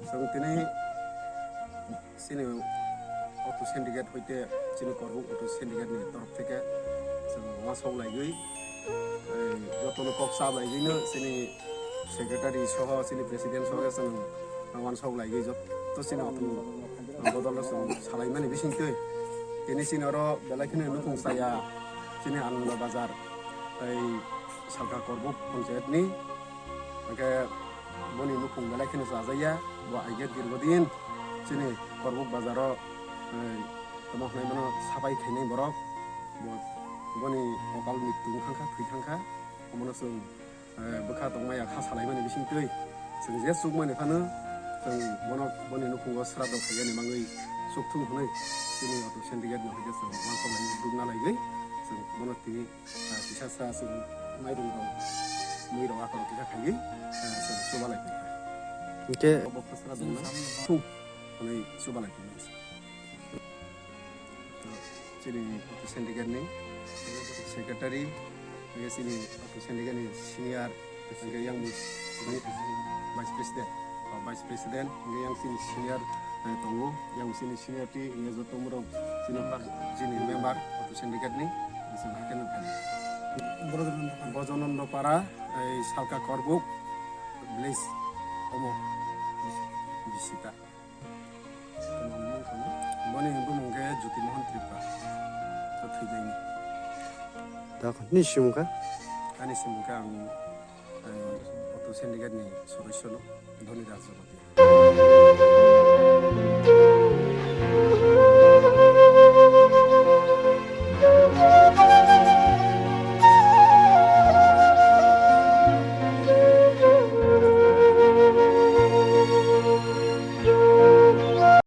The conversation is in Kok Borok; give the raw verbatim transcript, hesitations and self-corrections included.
Chwng tini chini auto syndicate hoite chini Korbuk auto syndicate ni torof theke chwng uansuk laiwi, ei, jotono kok cha laiwi no chini secretary soho chini president soho chwng uansuk laiwi joto chini auto bodol no chwng salaimani bisingtwi tini chini oro belai kheno nukhung chaya chini Ananda Bazar tei Salka Korbuk panchayat ni. Hwnkhe boni nukhung belai kheno chajakya, bo aigya dirgodin chini Korbuk bazaro, eh, tamo hwnwi mano sabai khainai borok, bo, boni kokal mrityu wng thangkha, thwi thangkha, omono chwng, eh, bwkha tongmaya kha salaimani bisingtwi chwng je chukmani phano chwng bono boni nukhungo sraddho khaiyani mangwi chukthung hwnwi chini auto syndicate no hwnkhe chwng uansukmani dukna laigwi chwng bono tini Ah, kisa sa chwng mairung rok, mui rok akorok kisa khaiwi, ah, chwng chubalai tongkha. Hwnkhe obo khosra dongna thung hwnwi chubalai tongmani. To chini auto syndicate ni secretary, hwnkhe chini auto syndicate ni senior, hwnkhe yang bo vice president, ah, vice president, hwnkhe yang chini senior, eh, tongo, yang chini senior. Tei hwnwi joto borok chini, chini member auto syndicate ni chwng haikhe nukha. Bojonondopara, ei Salka Korbuk village omo bisita. Boni bumung khe Jyoti Mohan Tripura. To thwijaini. Nini simung kha? Ani simung khe ang, eh, auto syndicate ni sodosyo no Dhoni Rajyapati.